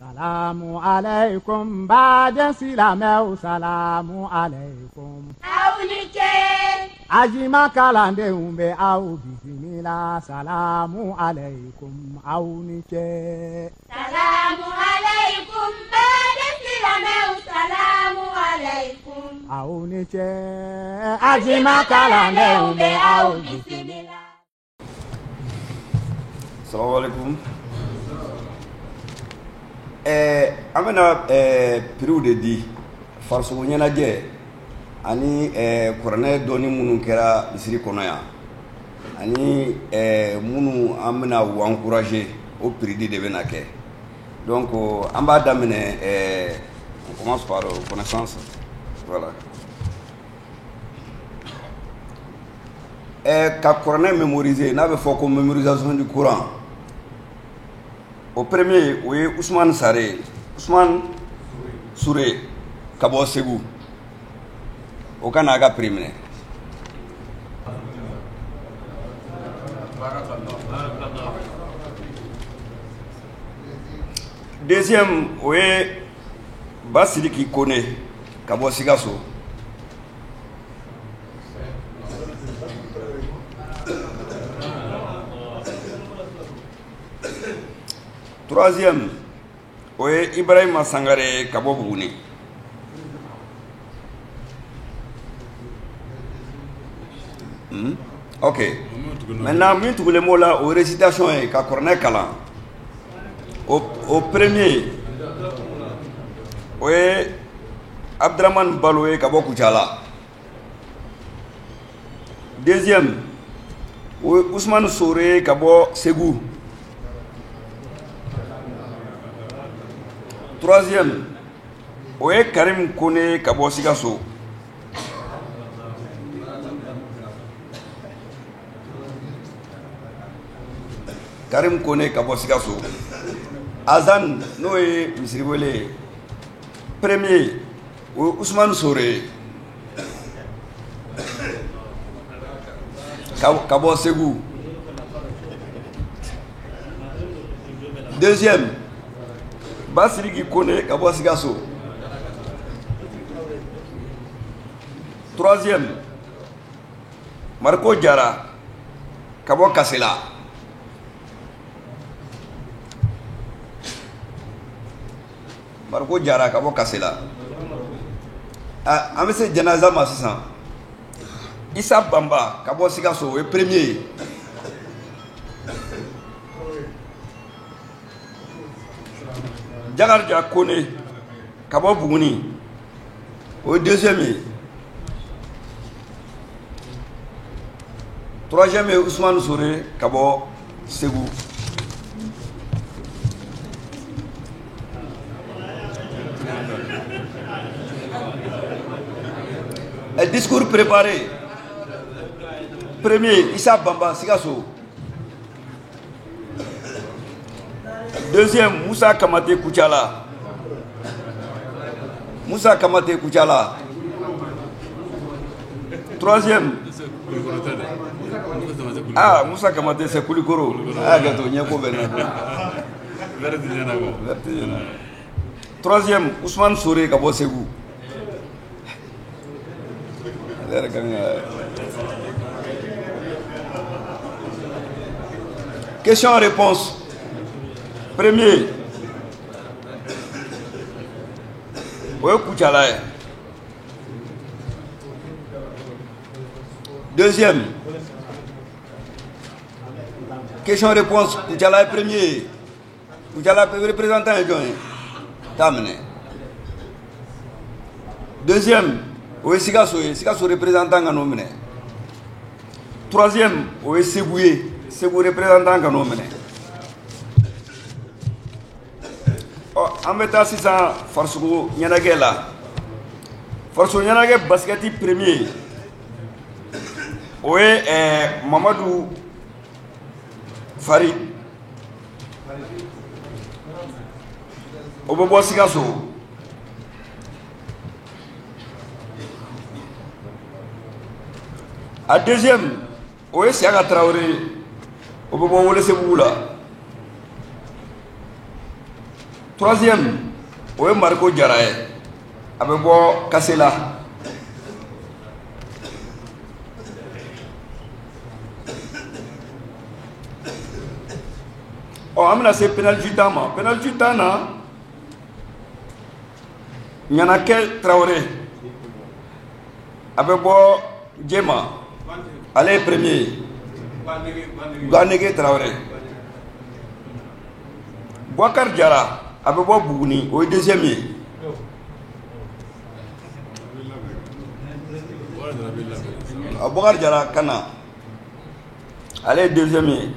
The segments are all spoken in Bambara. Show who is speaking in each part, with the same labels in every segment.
Speaker 1: Salamu alaikum baden silamɛw salamu alaikum.
Speaker 2: Aw ni ce.
Speaker 1: Ajima kalandenw bɛ aw bisimila salamu alaikum aw ni ce.
Speaker 2: Salamu alaikum baden silamɛw salamu alaikum.
Speaker 1: Aw ni ce. Ajima kalandenw bɛ aw bisimila.
Speaker 3: Salamu alaikum. An bɛna prixw de di farisogo ɲɛnajɛ ani kuranɛ dɔnni minnu kɛra misiri kɔnɔ yan ani minnu an bɛna u encourager o prix di de bɛna kɛ donc an b'a daminɛ, on commence par connaissance, voilà. Ka kuranɛ mémoriser n'a bɛ fɔ ko mémorisation du Coran, o premier o ye Ousmane Sare ye, Ousmane Soure ka bɔ Segu, o ka n'a ka prix minɛ. Deuxième o ye Basidiki Kone ka bɔ Sikaso. Troisième o ye Ibrahima Sangare ka bɔ Buguni. Ok, maintenant min tugulen b'o la o récitation ye ka kuranɛ kalan, o premier o ye Abdramane Balo ye ka bɔ Kucala. Deuxième o ye Ousmane Sore ka bɔ Segu. Troisième o ye Karim Kone ka bɔ Sikaso. Karim Kone ka bɔ Sikaso. Azan n'o ye misiriwele ye, premier o ye Ousmane Sore ye ka bɔ Segu. Deuxième Basiriki Kone ka bɔ Sikaso. Troisième Mariko Jara ka bɔ Kasela. Mariko Jara ka bɔ Kasela. An bɛ se janaza ma sisan. Isa Banba ka bɔ Sikaso o ye premier ye. Jakarija Kone ka bɔ Buguni o ye deuxième ye. Troisième ye Ousmane Sore ka bɔ Segu. Un discours préparé. Premier, Issa Bamba, Sikasso. Deuxième, Moussa Kamate Kouchala. Moussa Kamate Kouchala. Troisième. Ah, Moussa Kamate, c'est Koulikoro. Ah, gâteau, Nyako Bernard. Troisième, Ousmane Souré ka bɔ Segu. Ale yɛrɛ kan ka question réponse. Premier o ye Kucala ye. Deuxième question réponse, Kucala ye premier. Kucala représentant ye jɔn ye? T'a minɛ. Deuxième o ye Sikaso ye, Sikaso représentant ka n'o minɛ. Troisième o ye Segu ye, Segu représentant ka n'o minɛ. Ɔ an bɛ taa sisan farisogo ɲɛnajɛ la. Farisogo ɲɛnajɛ basikɛti premier o ye Mamadu Fari, o bɛ bɔ Sikaso. A deuxième o ye Siyaka Tarawele ye, o bɛ bɔ Welesebugu la. Troisième, o ye Mariko Jara ye, a bɛ bɔ Kasela. Ɔ, an bɛna se penalty tan ma. Penalty tan na, Ɲanakɛ Tarawele, a bɛ bɔ Jema, ale ye premier ye. Ganege Tarawele. Boubacar Jara, a bɛ bɔ Buguni, o ye deuxième ye. Boubacar Jara Kana, ale ye deuxième ye.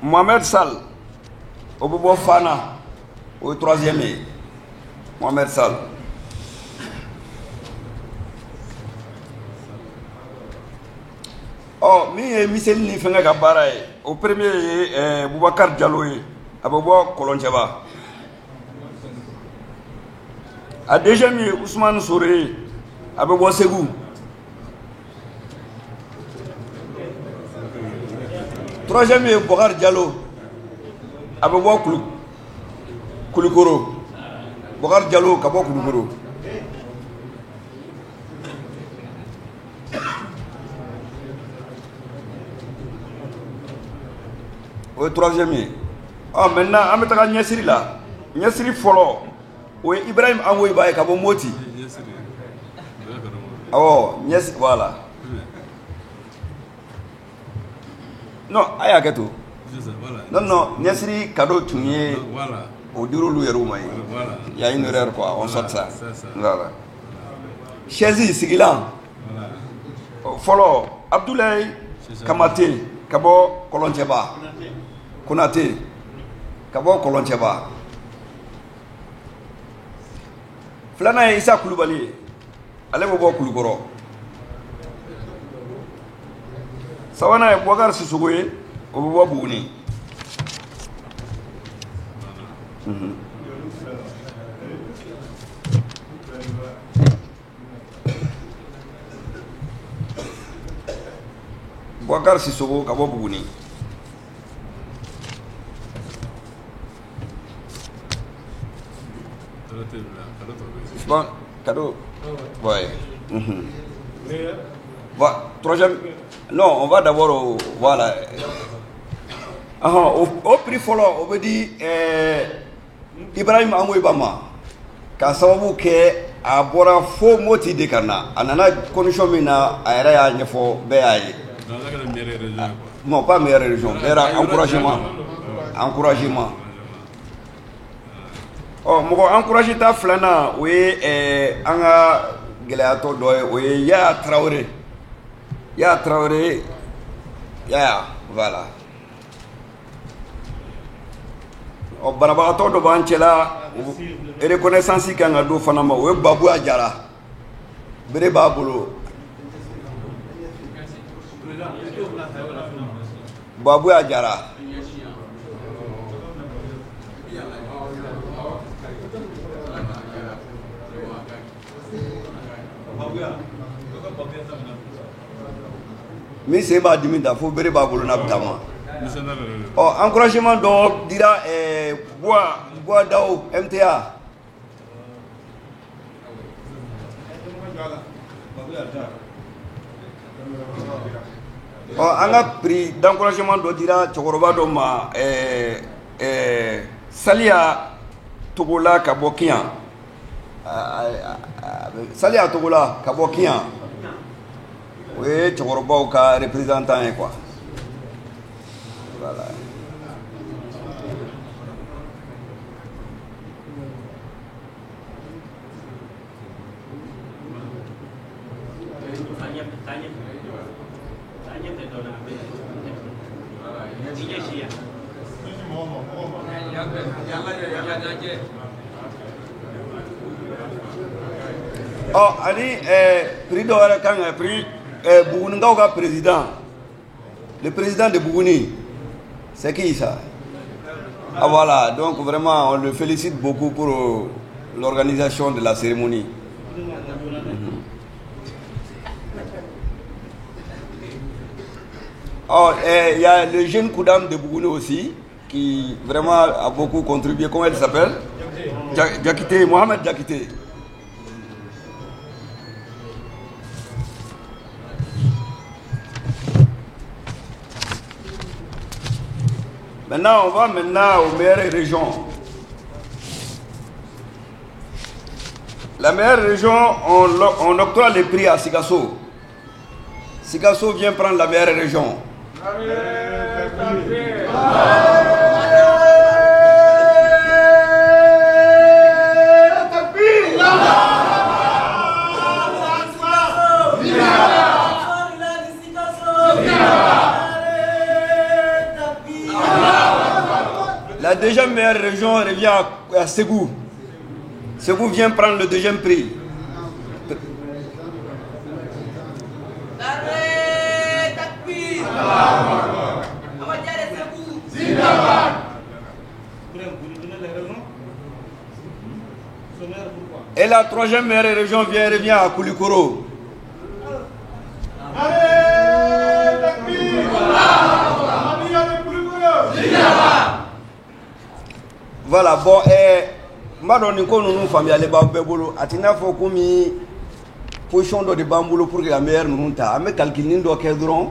Speaker 3: Mohamed Sall, o bɛ bɔ Fana, o ye troisième ye, Mohamed Sall. Ɔ, min ye miseli ni fɛngɛ ka baara ye, o premier ye Boubacar Diallo ye, a bɛ bɔ Kɔlɔncɛba. A deuxième ye Ousmane Sore ye, a bɛ bɔ Segu. Troisième ye Boubacar Diallo, a bɛ bɔ Kulikoro. Boubacar Diallo ka bɔ Kulikoro. O ye troisième ye. Ɔ, maintenant an bɛ taga ɲɛsiri la. Ɲɛsiri fɔlɔ, o ye Ibrahim Angoyiba ye ka bɔ Moti. Awɔ, ɲɛsiri, voilà. Non, a y'a kɛ to. Non, non, ɲɛsiri cadeau tun ye o dir'olu yɛrɛw ma ye. Il y a une erreur quoi, on sort ça. Voilà. Chaise sigilan fɔlɔ, Abdoulaye Kamate ka bɔ Kɔlɔncɛba. Konate ka bɔ Kɔlɔncɛba. Filanan ye Isa Kulubali ye, ale bɛ bɔ Kulukɔrɔ. Sabanan ye Boubacar Sissoko ye, o bɛ bɔ Buguni. Boubacar Sissoko ka bɔ Buguni. Bon, cadeau. Ouais. Bon, troisième. Non, on va d'abord au, voilà. Au prix fɔlɔ, o bɛ di Ibrahim Angoyiba ma, k'a sababu kɛ a bɔra fo Moti de ka na. A nana condition min na, a yɛrɛ y'a ɲɛfɔ, bɛɛ y'a ye. Non, pas meilleure région, meilleur encouragement. Encouragement. Ɔ, mɔgɔ encouragé ta filanan, o ye an ka gɛlɛyatɔ dɔ ye, o ye Yaya Tarawele. Yaya Tarawele, Yaya, voilà. Ɔ, banabagatɔ dɔ b'an cɛla, reconnaissance kan ka d'o fana ma, o ye Babuya Jara. Bere b'a bolo. Babuya Jara. Min sen b'a dimi ta fo bere b'a bolo n'a bɛ taama. Ɔ, encouragement dɔ dira Bois Dao MTA. Ɔ, an ka prix d'encouragement dɔ dira cɛkɔrɔba dɔ ma, Saliya Togola ka bɔ Kiyan. Saliya Togola ka bɔ Kiyan. O ye cɛkɔrɔbaw ka représentant ye quoi. Voilà. Ɔ, ani prix dɔ wɛrɛ kan ka prix Bugunikaw ka président, le président de Buguni, c'est qui ça? Ah voilà, donc vraiment on le félicite beaucoup pour l'organisation de la cérémonie. Oh, il y a le jeune Koudam de Buguni aussi. qui vraiment a beaucoup contribué. Comment il s'appelle? Diakité, Mohamed Diakité. Maintenant, on va maintenant aux meilleures régions. La meilleure région, on octroie les prix à Sikasso. Sikasso vient prendre la meilleure région. La deuxième meilleure région revient à Ségou. Ségou vient prendre le deuxième prix. Et la troisième meilleure région revient à Koulikoro. Voilà, bon, n b'a dɔn nin ko ninnu faamuyalen b'aw bɛɛ bolo. A t'i n'a fɔ komi position dɔ de b'an bolo pour que ka meilleur ninnu ta. An bɛ calculini dɔ kɛ dɔrɔn,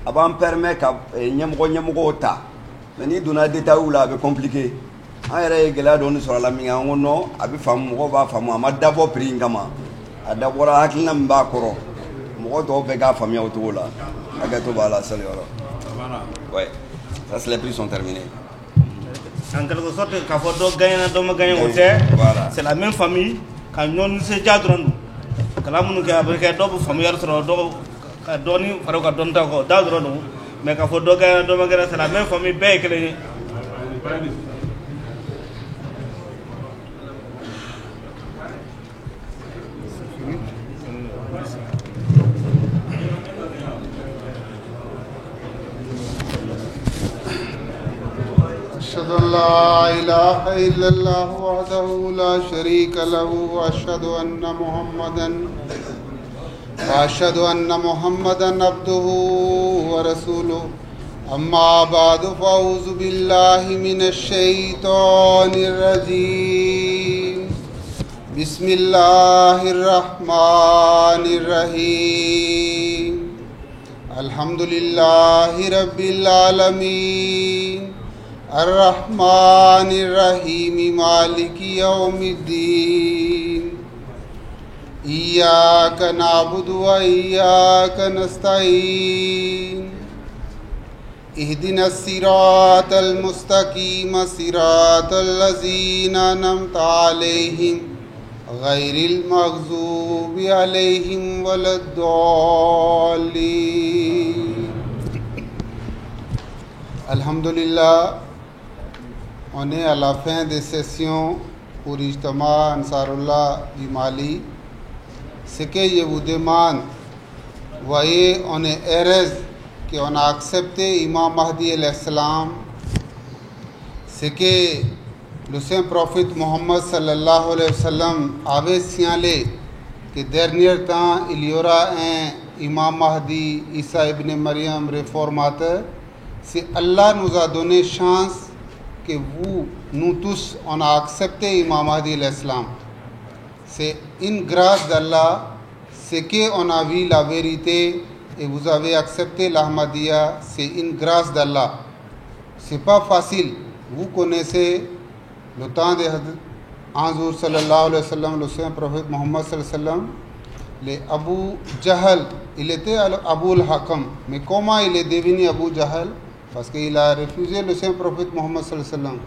Speaker 3: a b'an permet ka ɲɛmɔgɔ ta. Mais n'i donna détail la, a bɛ compliqué. An yɛrɛ ye gɛlɛya dɔɔni sɔrɔ a la min kɛ, an ko non, a bɛ faamu, mɔgɔw b'a faamu. A ma dabɔ prix in kama, a dabɔra hakilina min b'a kɔrɔ, mɔgɔ tɔw bɛɛ k'a faamuya o cogo la. Hakɛto b'a la sali yɔrɔ. Ouais, ça c'est les prix sont terminés.
Speaker 4: En quelque sorte, k'a fɔ dɔ gagné dɔ ma gagné o tɛ. C'est la même famille ka ɲɔgɔn nisɔndiya dɔrɔn don. Kalan minnu kɛ, a bɛ kɛ dɔw bɛ faamuyali sɔrɔ, dɔw ka dɔɔni fara u ka dɔnni ta kan, o da dɔrɔn don. Mais k'a fɔ dɔ gagné dɔ ma gagné, c'est la même famille, bɛɛ ye kelen ye.
Speaker 5: أشهد أن لا إله إلا الله وحده لا شريك له وأشهد أن محمدا عبده ورسوله. أما بعد، فأعوذ بالله من الشيطان الرجيم. بسم الله الرحمن الرحيم. الحمد لله رب العالمين الرحمن الرحيم مالك يوم الدين. إياك نعبد وإياك نستعين. اهدنا الصراط المستقيم صراط الذين أنعمت عليهم غير المغضوب عليهم ولا الضالين. Alhamdulillah, on est à la fin des sessions pour Ijtama Ansarullah du Mali. Ce que je vous demande, voyez, on est heureux qu'on a accepté Imam Mahdi alayhi salam. Ce que le saint prophète Mohammed sallallahu alayhi wa sallam avait signalé que dernier temps il y aura un Imam Mahdi, Isa ibn Maryam, réformateur. Si Allah nous a donné chance que vous, nous tous, on a accepté Imam Mahdi l'Islam. C'est une grâce d'Allah, ce qu'on a vu la vérité et vous avez accepté l'Ahmadiyya, c'est une grâce d'Allah. C'est pas facile. Vous connaissez le temps de Hazrat sallallahu alayhi wa sallam, le saint prophète Mohammed sallallahu alayhi wa sallam, les Abu Jahl, il était Abu al-Hakam. Mais comment il est devenu Abu Jahl? Parce qu'il a refusé le saint prophète Mohammed sallallahu alayhi wa sallam.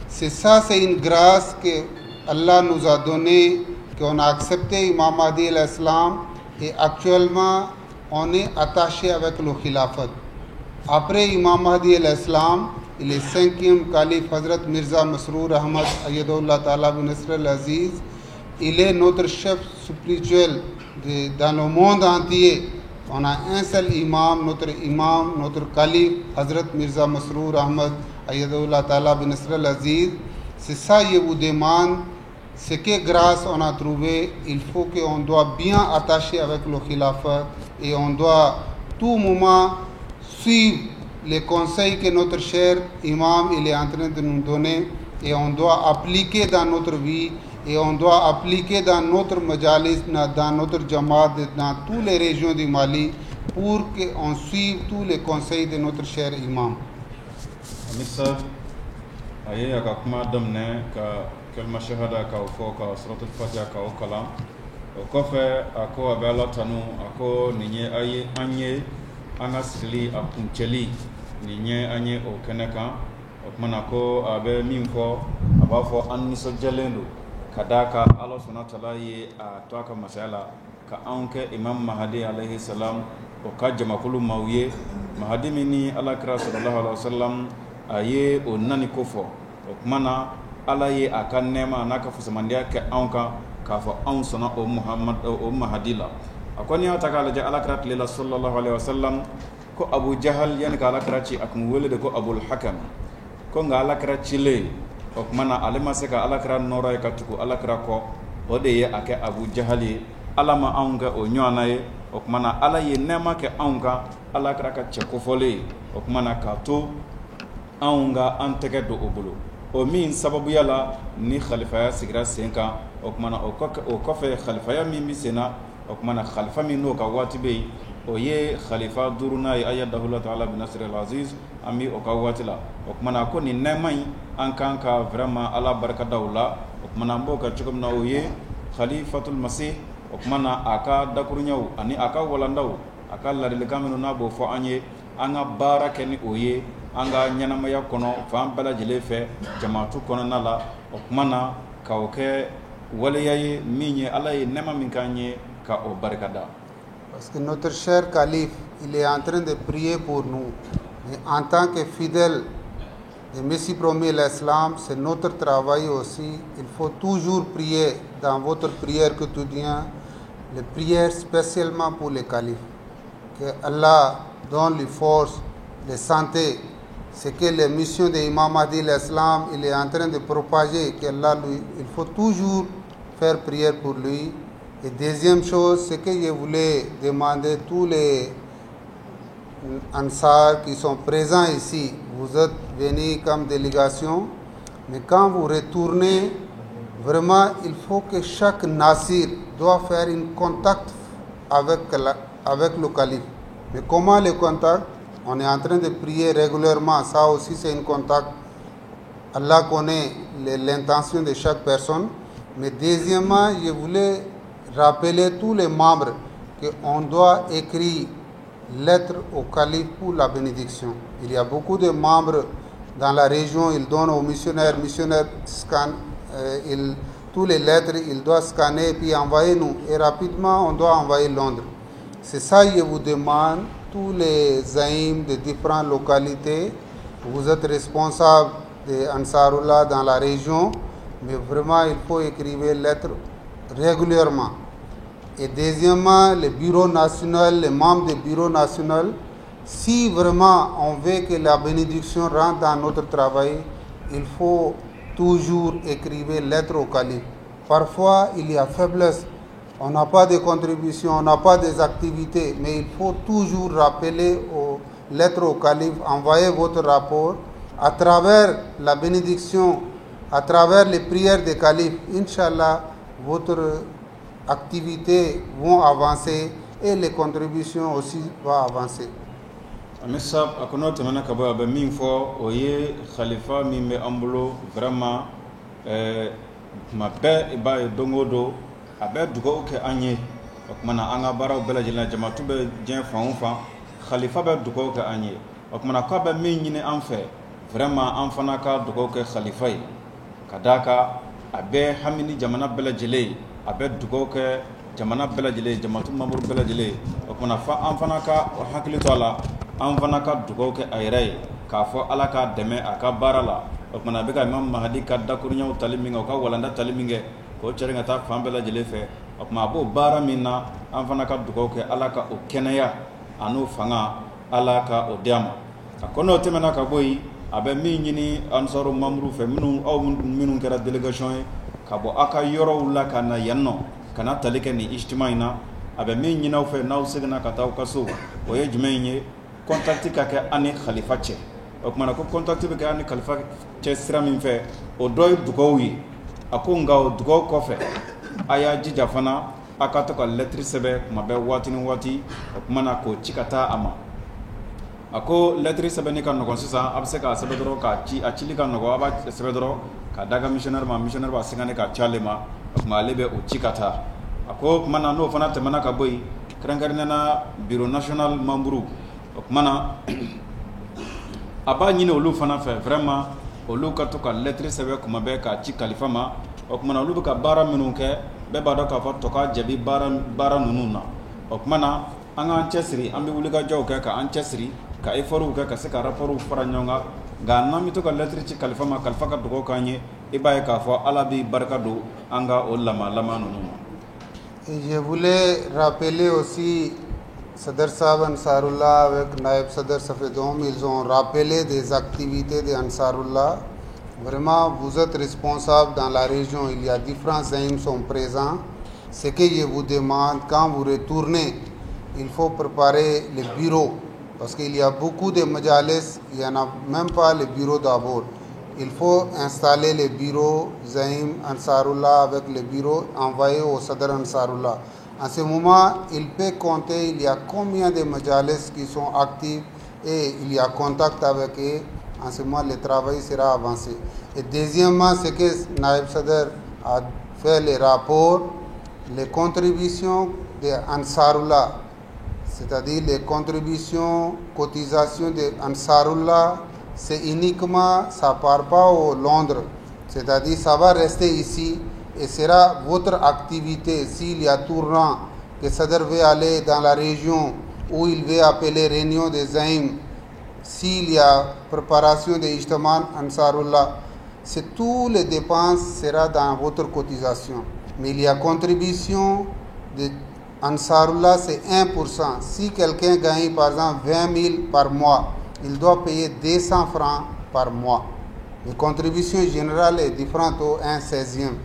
Speaker 5: C'est ça, c'est une grâce que Allah nous a donnée, qu'on a accepté Imam Mahdi al-Islam, et actuellement on est attaché avec le Khilafat. Après Imam Mahdi al-Islam, il est cinquième calife Hazrat Mirza Masroor Ahmad Ayyadullah Ta'ala bin Nasr al-Aziz. Il est notre chef spirituel dans le monde entier. On a un seul imam, notre calife Hazrat Mirza Masroor Ahmad Ayyadullah Ta'ala bin Nasr al-Aziz. C'est ça je vous demande. Ce que grâce on a trouvé, il faut qu'on doit bien attacher avec le Khilafat et on doit tout moment suivre les conseils que notre cher imam il est en train de nous donner et on doit appliquer dans notre vie et on doit appliquer dans notre majalis, dans notre jamaat, dans toutes les régions du Mali pour qu'on suive tous les conseils de notre cher imam.
Speaker 6: Amir a ye a ka kuma daminɛ ka kalima shahada k'o fɔ, ka suratul fatiha k'o kalan. O kɔfɛ, a ko a bɛ Ala tanu. A ko nin ye a ye an ye an ka sigili a kuncɛli nin ye an ye o kɛnɛ kan. O kumana ko a bɛ min fɔ, a b'a fɔ an nisɔndiyalen don ka d'a kan Ala sɔnna tala ye a to a ka masaya la ka anw kɛ Imam Mahadi alayhi salam o ka jamakulu maaw ye. Mahadi min ni Ala kira sallallahu alaihi wasallam a ye o nani ko fɔ, o kuma na Ala ye a ka nɛɛma n'a ka fusamandiya kɛ anw kan k'a fɔ anw sɔnna o Muhammad o Mahadi la. A ko n'i y'a ta k'a lajɛ, Ala kira tile la sallallahu alaihi wasallam, ko Abu Jahal, yanni ka Ala kira ci, a kun wele de ko Abul Hakam. Ko nka Ala kira cilen, o kuma na ale ma se ka Ala kira nɔrɔ ye ka tugu Ala kira kɔ, o de ye a kɛ Abu Jahal ye. Ala ma anw kɛ o ɲɔgɔnna ye. O kuma na Ala ye nɛɛma kɛ anw kan Ala kira ka cɛ kofɔlen ye. O kuma na k'a to anw ka an tɛgɛ don o bolo, o min sababuya la ni khalifaya sigira sen kan. O kuma na o kɔfɛ, khalifaya min bɛ sen na, o kuma na khalifa min n'o ka waati bɛ yen, o ye khalifa duurunan ye, ayyadahullah ta'ala bi nasr al-aziz, an bɛ o ka waati la. O kuma na ko nin nɛɛma in, an kan ka vraiment Ala barikada o la. O kuma na an b'o kɛ cogo min na, o ye khalifatul masih. O kuma na a ka dakurunɲɛw ani a ka walandaw, a ka ladilikan minnu n'a b'o fɔ an ye, an ka baara kɛ ni o ye an ka ɲɛnamaya kɔnɔ fan bɛɛ lajɛlen fɛ, jamaatu kɔnɔna la. O kuma na ka o kɛ waleya ye min ye Ala ye nɛɛma min k'an ye, ka o barikada.
Speaker 5: Parce que notre cher calife, il est en train de prier pour nous. Mais en tant que fidèle de Messie promis l'Islam, c'est notre travail aussi. Il faut toujours prier dans votre prière quotidienne, les prières spécialement pour les califes. Que Allah donne les forces, les santé. C'est que les missions de Imam Mahdi l'Islam, il est en train de propager, qu'Allah lui, il faut toujours faire prière pour lui. Et deuxième chose, c'est que je voulais demander tous les Ansar qui sont présents ici, vous êtes venus comme délégation, mais quand vous retournez, vraiment, il faut que chaque Nasir doit faire un contact avec le calife. Mais comment le contact? On est en train de prier régulièrement, ça aussi c'est un contact. Allah connaît l'intention de chaque personne. Mais deuxièmement, je voulais rappeler tous les membres qu'on doit écrire lettre au calife pour la bénédiction. Il y a beaucoup de membres dans la région, ils donnent aux missionnaires, missionnaires scannent, tous les lettres, ils doivent scanner et puis envoyer nous. Et rapidement, on doit envoyer Londres. C'est ça que je vous demande, tous les zaïms de différentes localités, vous êtes responsables de Ansarullah dans la région, mais vraiment, il faut écrire lettres régulièrement. Et deuxièmement, le bureau national, les membres du bureau national, si vraiment on veut que la bénédiction rentre dans notre travail, il faut toujours écrire lettre au calife. Parfois, il y a faiblesse, on n'a pas de contribution, on n'a pas des activités, mais il faut toujours rappeler aux lettres au calife, envoyer votre rapport à travers la bénédiction, à travers les prières des califes. Inch'Allah, votre activité vont avancer et les contributions aussi vont avancer.
Speaker 6: Amir Sab, a ko n'o tɛmɛna ka bɔ, a bɛ min fɔ, o ye khalifa min bɛ an bolo, vraiment tuma bɛɛ i b'a ye, don o don a bɛ dugawu kɛ an ye. O tuma na an ka baaraw bɛɛ lajɛlen na, jamatu bɛ diɲɛ fan o fan, khalifa bɛ dugawu kɛ an ye. O tuma na k'a bɛ min ɲini an fɛ, vraiment an fana ka dugawu kɛ khalifa ye, ka d'a kan a bɛ hami ni jamana bɛɛ lajɛlen ye, a bɛ dugawu kɛ jamana bɛɛ lajɛlen ye, jamatu membre bɛɛ lajɛlen ye. O tuma na fa an fana ka hakili to a la, an fana ka dugawu kɛ a yɛrɛ ye k'a fɔ Ala k'a dɛmɛ a ka baara la. O tuma na a bɛ ka Imam Mahdi ka dakuruɲɛw tali min kɛ, o ka walanda tali min kɛ k'o cɛrin ka taa fan bɛɛ lajɛlen fɛ, o tuma a b'o baara min na, an fana ka dugawu kɛ Ala ka o kɛnɛya a n'o fanga, Ala ka o di a ma. A ko n'o tɛmɛna ka bɔ yen, a bɛ min ɲini Ansaru membre fɛ, minnu aw minnu kɛra délégation ye ka bɔ aw ka yɔrɔw la ka na yan nɔ ka na tali kɛ nin ijtima in na, a bɛ min ɲini aw fɛ n'aw seginna ka taa aw ka so, o ye jumɛn ye? contact ka kɛ an ni khalifa cɛ. O tuma na ko contact bɛ kɛ an ni khalifa cɛ sira min fɛ, o dɔ ye dugawu ye. A ko nka o dugawu kɔfɛ, a y'a jija fana a ka to ka lɛtiri sɛbɛn kuma bɛɛ, waati ni waati, o tuma na k'o ci ka taa a ma. A ko lɛtiri sɛbɛnni ka nɔgɔn sisan, a bɛ se k'a sɛbɛn dɔrɔn k'a ci, a cili ka nɔgɔn, a b'a sɛbɛn dɔrɔn k'a d'a ka missionnaire ma, missionnaire b'a scanner k'a ci ale ma, o tuma ale bɛ o ci ka taa. A ko o tuma na n'o fana tɛmɛna ka bɔ yen, kɛrɛnkɛrɛnnenya la bureau national membre, o tuma na a b'a ɲini olu fana fɛ vraiment olu ka to ka lɛtiri sɛbɛn kuma bɛɛ k'a ci kalifa ma. O tuma na olu bɛ ka baara minnu kɛ, bɛɛ b'a dɔn k'a fɔ tɔ ka jaabi baara ninnu na. O tuma na an k'an cɛsiri, an bɛ wulikajɔw kɛ k'an cɛsiri ka effortw kɛ ka se ka rapportw fara ɲɔgɔn kan. Nka n'an bɛ to ka lɛtiri ci kalifa ma, kalifa ka dugawu k'an ye, i b'a ye k'a fɔ Ala b'i barika don an ka o lama ninnu ma.
Speaker 5: Et je voulais rappeler aussi Sadr Sahab Ansarullah avec Naib Sadr Safedom, ils ont rappelé des activités de Ansarullah. Vraiment, vous êtes responsable dans la région, il y a différents zaïms sont présents. Ce que je vous demande, quand vous retournez, il faut préparer le bureau, parce qu'il y a beaucoup de majalis, il n'y en a même pas le bureau d'abord. Il faut installer le bureau Zaïm Ansarullah avec le bureau envoyé au Sadr Ansarullah. En ce moment, il peut compter, il y a combien de majalis qui sont actifs et il y a contact avec eux. En ce moment, le travail sera avancé. Et deuxièmement, ce que Naib Sadr a fait les rapports, les contributions de Ansarullah, c'est-à-dire les contributions, cotisations de Ansarullah, c'est uniquement, ça ne part pas au Londres, c'est-à-dire ça va rester ici et sera votre activité. S'il y a tournant, que Sadr veut aller dans la région où il veut appeler réunion des Zaïm, s'il y a préparation des Ijtama Ansarullah, c'est toutes les dépenses sera dans votre cotisation. Mais il y a contribution de Ansarullah, c'est 1%. Si quelqu'un gagne par exemple 20 000 par mois, il doit payer 200 francs par mois. La contribution générale est différente au 1/16e.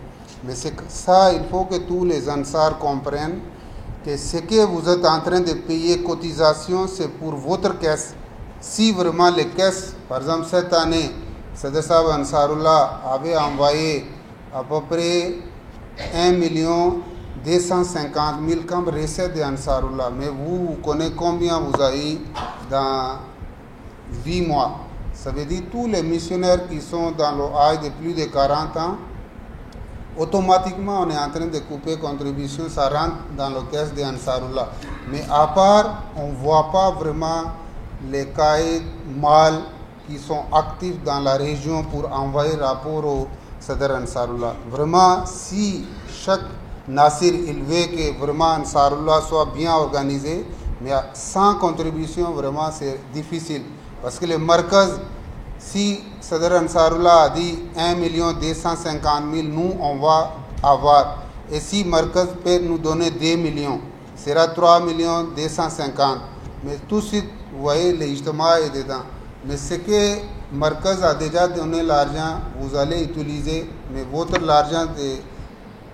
Speaker 5: Mais c'est ça, il faut que tous les Ansars comprennent que ce que vous êtes en train de payer cotisation, c'est pour votre caisse. Si vraiment les caisses, par exemple cette année, Sadr Sahab Ansarullah avait envoyé à peu près 1 250 000 comme recette de Ansarullah. Mais vous, vous connaissez combien vous avez dans 8 mois. Ça veut dire tous les missionnaires qui sont dans l'âge de plus de 40 ans, automatiquement on est en train de couper contribution, ça rentre dans le caisse de Ansarullah. Mais à part, on ne voit pas vraiment les caïds mâles qui sont actifs dans la région pour envoyer rapport au Sadr Ansarullah. Vraiment, si chaque Nasir, il veut que vraiment Ansarullah soit bien organisé, mais sans contribution, vraiment, c'est difficile. Parce que le Markaz, si Sadr Ansarullah a dit 1 250 000, nous, on va avoir. Et si Markaz peut nous donner 2 millions, sera 3 250 000. Mais tout de suite, vous voyez, l'Ijtama est dedans. Mais ce que Markaz a déjà donné l'argent, vous allez utiliser, mais votre l'argent des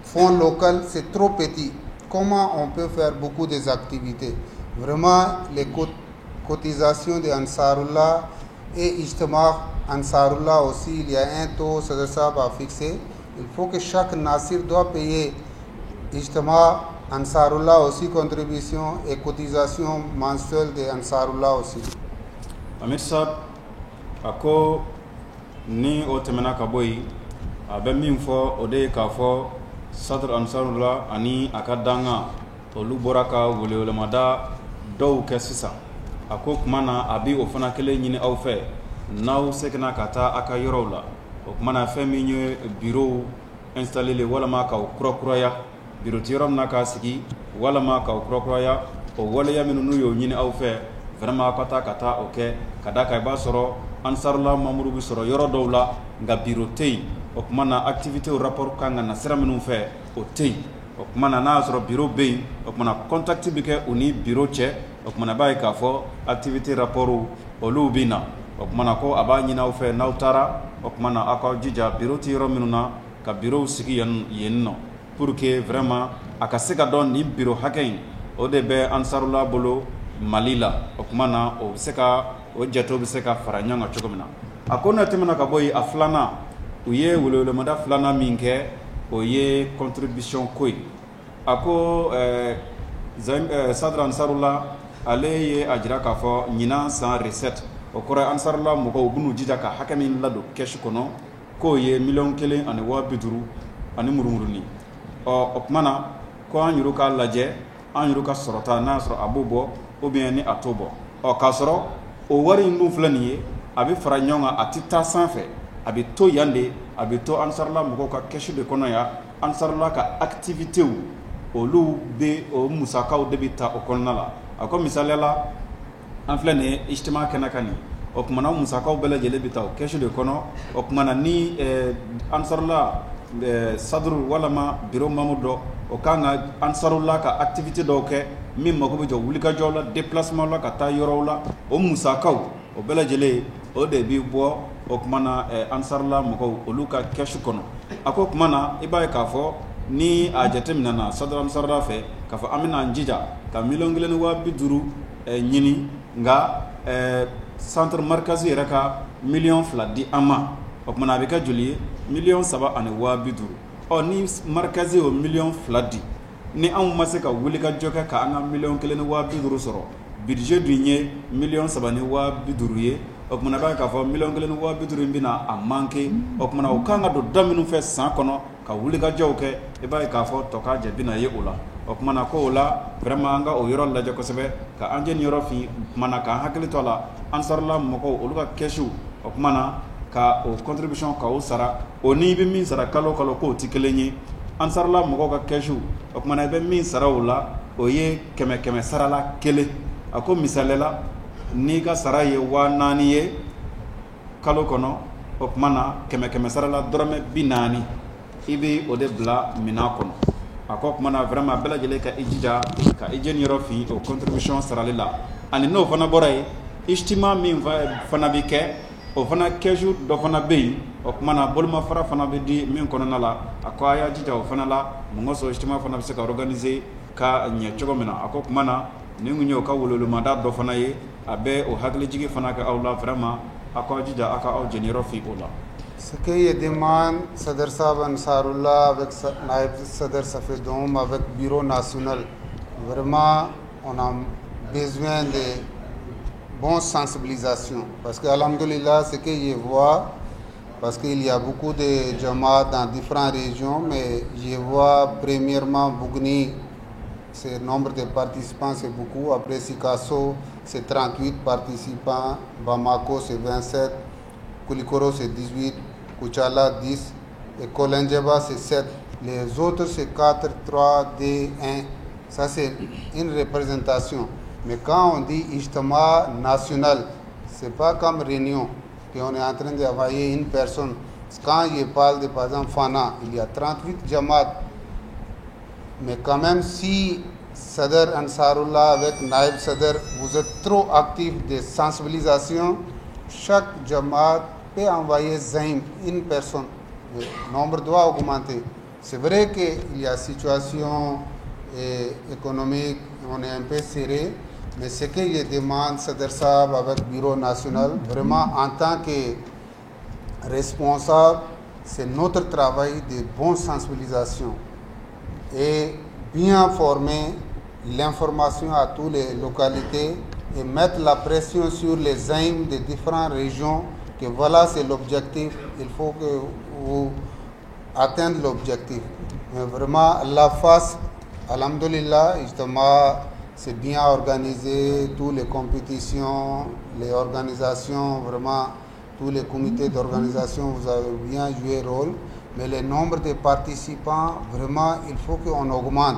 Speaker 5: fonds local, c'est trop petit. Comment on peut faire beaucoup des activités? Vraiment, les cotisations de Ansarullah et Ijtama Ansarullah aussi, il y a un taux, Sadr Sahab a fixé. Il faut que chaque Nasir doit payer Ijtama Ansarullah aussi contribution et cotisation mensuelle de Ansarullah aussi.
Speaker 6: Amir Sahab a ko ni o tɛmɛna ka bɔ yen, a bɛ min fɔ o de ye k'a fɔ Sadr Ansarullah ani a ka danga olu bɔra ka welewelemada dɔw kɛ sisan. A ko tuma na a bɛ o fana kelen ɲini aw fɛ n'aw seginna ka taa a ka yɔrɔw la. O tuma na fɛn min ye bureau installé le walama k'aw kurakuraya, bureau tɛ yɔrɔ min na k'a sigi walama k'aw kurakuraya, o waleya minnu n'u y'o ɲini aw fɛ vraiment aw ka taa ka taa o kɛ. Ka d'a kan i b'a sɔrɔ Ansarullah membre bɛ sɔrɔ yɔrɔ dɔw la nka bureau tɛ yen. O tuma na activité rapport kan ka na sira minnu fɛ o tɛ yen. O tuma na n'a y'a sɔrɔ bureau bɛ yen, o tuma na contact bɛ kɛ u ni bureau cɛ. O tuma na i b'a ye k'a fɔ activité rapport olu bɛ na. O tuma na ko a b'a ɲini aw fɛ n'aw taara, o tuma na aw k'aw jija bureau tɛ yɔrɔ minnu na ka bureau sigi yen nɔ pour que vraiment a ka se ka dɔn nin bureau hakɛ in o de bɛ Ansarullah bolo Mali la. O tuma na o bɛ se ka o jatew bɛ se ka fara ɲɔgɔn kan cogo min na. A ko n'o tɛmɛna ka bɔ yen, a filanan, u ye welewelemada filanan min kɛ, o ye contribution ko ye. A ko Sadr Ansarula, ale ye a jira k'a fɔ ɲinan san recette, o kɔrɔ Ansarula mɔgɔw u bɛn'u jija ka hakɛ min ladon caisse kɔnɔ, k'o ye 1,050,000 ani murumuruni. Ɔ, o tuma na ko an yɛrɛ k'a lajɛ an yɛrɛ ka sɔrɔta, n'a y'a sɔrɔ a b'o bɔ ou bien ni a t'o bɔ. Ɔ, k'a sɔrɔ o wari in dun filɛ nin ye, a bɛ fara ɲɔgɔn kan, a tɛ taa sanfɛ, a bɛ to yan de, a bɛ to Ansarula mɔgɔw ka caisse de kɔnɔ yan. Ansarula ka activités, olu bɛ o musakaw de bɛ ta o kɔnɔna la. A ko misaliya la, an filɛ nin ye ijtima kɛnɛ kan nin, o tuma na musakaw bɛɛ lajɛlen bɛ ta o caisse de kɔnɔ. O tuma na ni Ansarula saduru walama bureau membre dɔ, o kan ka Ansarula ka activité dɔw kɛ min mako bɛ jɔ wulikajɔw la, déplacement la, ka taa yɔrɔw la, o musakaw o bɛɛ lajɛlen, o de bɛ bɔ o tuma na Ansarula mɔgɔw olu ka caisse kɔnɔ. A ko tuma na i b'a ye k'a fɔ ni a jateminɛna Sadr Ansarula fɛ k'a fɔ an bɛna an jija ka 1,050,000 ɲini, nka centre markazi yɛrɛ ka 2 miliyɔn di an ma, o tuma na a bɛ kɛ joli ye? 3,050,000. Ɔ, ni markazi y'o 2 miliyɔn di, ni anw ma se ka wuli ka jɔ kɛ k'an ka 1,050,000 sɔrɔ, budget dun ye 3,050,000 ye, o tuma na i b'a ye k'a fɔ 1,050,000 in bɛna a manquer. O tuma na o kan ka don da minnu fɛ san kɔnɔ ka wuli ka jɔw kɛ, i b'a ye k'a fɔ tɔ ka jɛ bɛna ye o la. O tuma na ko o la vraiment an ka o yɔrɔ lajɛ kosɛbɛ, ka an jɛ nin yɔrɔ fin tuma na, k'an hakili to a la, Ansarula mɔgɔw olu ka kɛsiw, o tuma na ka o contribution ka o sara, o ni i bɛ min sara kalo kalo, k'o tɛ kelen ye. Ansarula mɔgɔw ka kɛsiw, o tuma na i bɛ min sara o la, o ye kɛmɛ kɛmɛ sarala kelen. A ko misaliya la, n'i ka sara ye 4000 ye kalo kɔnɔ, o tuma na kɛmɛ kɛmɛ sarala dɔrɔmɛ 40, i bɛ o de bila minɛn kɔnɔ. A ko o tuma na vraiment bɛɛ lajɛlen ka i jija ka i jeni yɔrɔ fin o contribution sarali la. Ani n'o fana bɔra yen, ijtima min fana bɛ kɛ, o fana kɛsu dɔ fana bɛ yen, o tuma na bolomafara fana bɛ di min kɔnɔna la. A ko a y'a jija o fana la, mun kosɔn ijtima fana bɛ se ka organiser ka ɲɛ cogo min na. A ko tuma na nin kun ye o ka weleweleda dɔ fana ye, a bɛ o hakilijigi fana kɛ aw la, vraiment a k'aw jija aw ka aw jeniyɔrɔ fin o la.
Speaker 5: Ce que je demande, Sadr Sahab Ansarullah avec Naib Sadr Safedom, avec Bureau national, vraiment, on a besoin de bonne sensibilisation. Parce que, alhamdulillah, ce que je vois, parce qu'il y a beaucoup de jamaat dans différentes régions, mais je vois premièrement Bougouni, ce nombre de participants, c'est beaucoup. Après Sikasso, c'est 38 participants. Bamako, c'est 27. Koulikoro, c'est 18. Koutiala, 10. Et Kolendjeba, c'est 7. Les autres, c'est 4, 3, 2, 1. Ça, c'est une représentation. Mais quand on dit Ijtama national, c'est pas comme réunion qu'on est en train d'envoyer une personne. Quand je parle de, par exemple, Fana, il y a 38 Jamaat. Mais quand même, si Sadr Ansarullah avec Naib Sadr, vous êtes trop actif de sensibilisation, chaque Jamaat peut envoyer Zaim, une personne. Le nombre doit augmenter. C'est vrai qu'il y a situation économique, on est un peu serré, mais ce que je demande, Sadr Saab avec Bureau national, vraiment en tant que responsable, c'est notre travail de bonne sensibilisation et bien former l'information à toutes les localités et mettre la pression sur les zaïms de différentes régions que voilà, c'est l'objectif, il faut que vous atteignez l'objectif. Mais vraiment, la face, alhamdulillah, justement, c'est bien organisé, toutes les compétitions, les organisations, vraiment, tous les comités d'organisation, vous avez bien joué rôle. Mais le nombre de participants, vraiment, il faut qu'on augmente.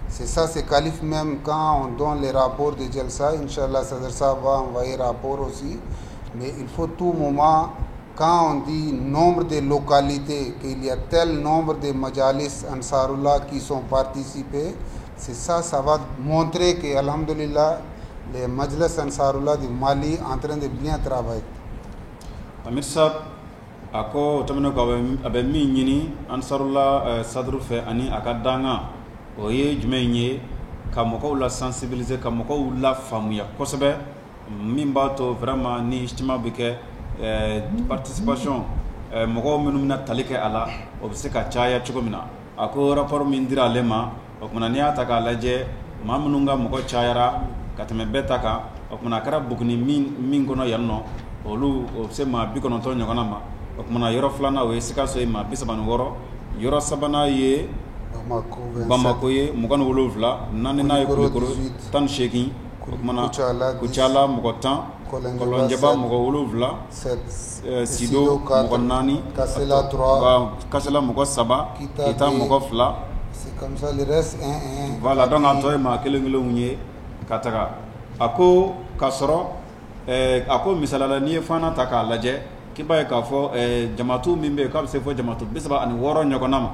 Speaker 5: C'est ça, c'est calife même quand on donne les rapports de Jalsa, Inch'Allah, ça va envoyer rapport aussi. Mais il faut tout moment, quand on dit nombre de localités, qu'il y a tel nombre de majalis Ansarullah qui sont participés, c'est ça, ça va montrer que, alhamdulillah, les majlis Ansarullah du Mali en train de bien travailler.
Speaker 6: Amir Sab a ko o tɛmɛnen kɔ, a bɛ min ɲini Ansarula saduru fɛ ani a ka danga, o ye jumɛn ye? ka mɔgɔw la sensibiliser, ka mɔgɔw la faamuya kosɛbɛ, min b'a to vraiment ni ijtima bɛ kɛ, participation, mɔgɔw minnu bɛna tali kɛ a la, o bɛ se ka caya cogo min na. A ko rapport min dira ale ma, o kumana n'i y'a ta k'a lajɛ, maa minnu ka mɔgɔ cayara ka tɛmɛ bɛɛ ta kan, o kumana a kɛra Buguni min kɔnɔ yan nɔ, olu o bɛ se maa 90 ɲɔgɔnna ma. O kumana yɔrɔ filanan o ye Sikaso ye, maa 36. Yɔrɔ sabanan ye Bamako ye, 27. Naaninan ye Kulikoro, 18. O kumana Kucala mɔgɔ 10, Kɔlɔnjɛba mɔgɔ 7, Sido mɔgɔ 4, Kasela mɔgɔ 3, Kita mɔgɔ 2. Voilà, donc a tɔ ye maa kelen kelenw ye ka taga. A ko k'a sɔrɔ a ko misaliya la, n'i ye Fana ta k'a lajɛ, k'i b'a ye k'a fɔ jamatu min bɛ yen k'a bɛ se fo jamatu 36 ɲɔgɔnna ma.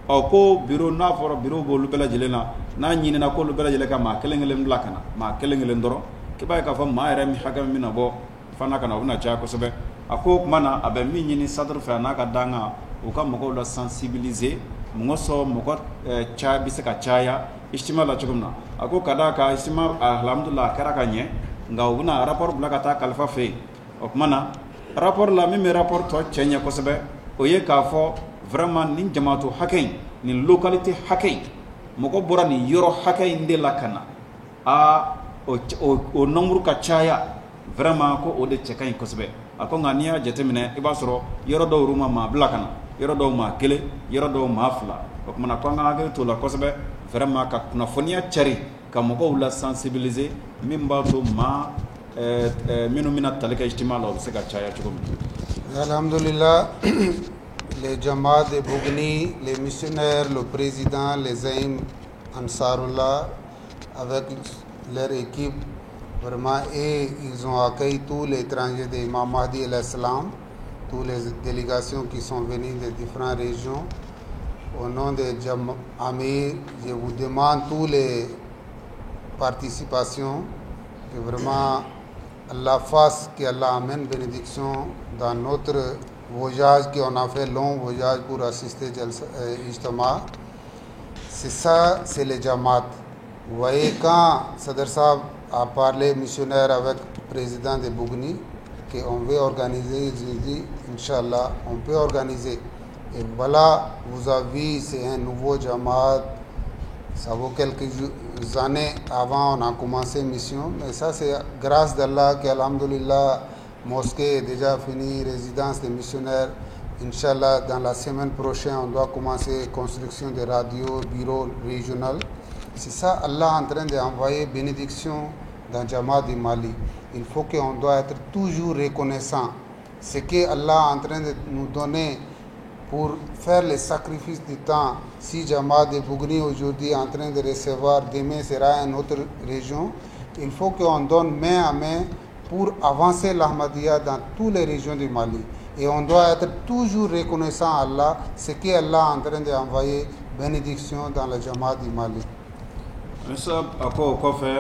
Speaker 6: Ɔ ko bureau, n'a fɔra bureau b'olu bɛɛ lajɛlen na, n'a ɲinina k'olu bɛɛ lajɛlen ka maa kelen kelen bila ka na, maa kelen kelen dɔrɔn, k'i b'a ye k'a fɔ maa yɛrɛ min hakɛ min bɛna bɔ Fana ka na, o bɛna caya kosɛbɛ. A ko o tuma na a bɛ min ɲini sadr fɛ a n'a ka dankan, u ka mɔgɔw la sensibiliser, mɔgɔ sɔn mɔgɔ ca bɛ se ka caya ijtima la cogo min na. A ko ka d'a kan ijtima alhamdulillah a kɛra ka ɲɛ, nka u bɛna rapport bila ka taa kalifa fɛ yen. O tuma na rapport la, min bɛ rapport tɔ cɛ ɲɛ kosɛbɛ, o ye k'a fɔ vraiment nin jamatu hakɛ in, nin localité hakɛ in, mɔgɔ bɔra nin yɔrɔ hakɛ in de la ka na, aa o nombre ka caya vraiment, ko o de cɛ ka ɲi kosɛbɛ. A ko nka n'i y'a jateminɛ, i b'a sɔrɔ yɔrɔ dɔw olu ma maa bila ka na, yɔrɔ dɔw maa kelen, yɔrɔ dɔw maa fila. O tuma na ko an ka hakili t'o la kosɛbɛ vraiment, ka kunnafoniya cari, ka mɔgɔw la sensibiliser, min b'a to maa minnu bɛna tali kɛ ijtima la, o bɛ se ka caya cogo min
Speaker 5: na. Alhamdulillah, les Jamaat de Bougouni, les missionnaires, le président, les Zaïm Ansarullah, avec leur équipe, vraiment, et ils ont accueilli tous les étrangers de Imam Mahdi salam, toutes les délégations qui sont venues de différentes régions. Au nom de Amir, je vous demande toutes les participations, que vraiment Allah fasse, qu'Allah amène bénédiction dans notre voyage, qu'on a fait long voyage pour assister Ijtama. C'est ça, c'est le Jamaat. Vous voyez, quand Sadr Sahab a parlé missionnaire avec le président de Bougouni, qu'on veut organiser, il dit, Inch'Allah, on peut organiser. Et voilà, vous avez vu, c'est un nouveau Jamaat. Ça vaut quelques années avant, on a commencé mission. Mais ça, c'est grâce d'Allah qu'Alhamdulillah, mosquée est déjà finie, résidence des missionnaires. Inch'Allah, dans la semaine prochaine, on doit commencer construction de radios, bureau régional. C'est ça, Allah est en train d'envoyer bénédiction dans Jamaat du Mali. Il faut qu'on doit être toujours reconnaissant. Ce que Allah est en train de nous donner pour faire le sacrifice du temps. Si Jamaat de Bougouni aujourd'hui est en train de recevoir, demain sera une autre région. Il faut qu'on donne main à main pour avancer l'Ahmadiyya dans toutes les régions du Mali. Et on doit être toujours reconnaissant à Allah, ce qu'Allah est en train d'envoyer bénédiction dans la Jamaat du Mali.
Speaker 6: A ko o kɔfɛ,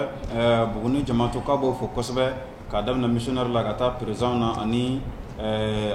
Speaker 6: Buguni jamatu k'a b'o fo kosɛbɛ, k'a daminɛ missionnaire la ka taa président na, ani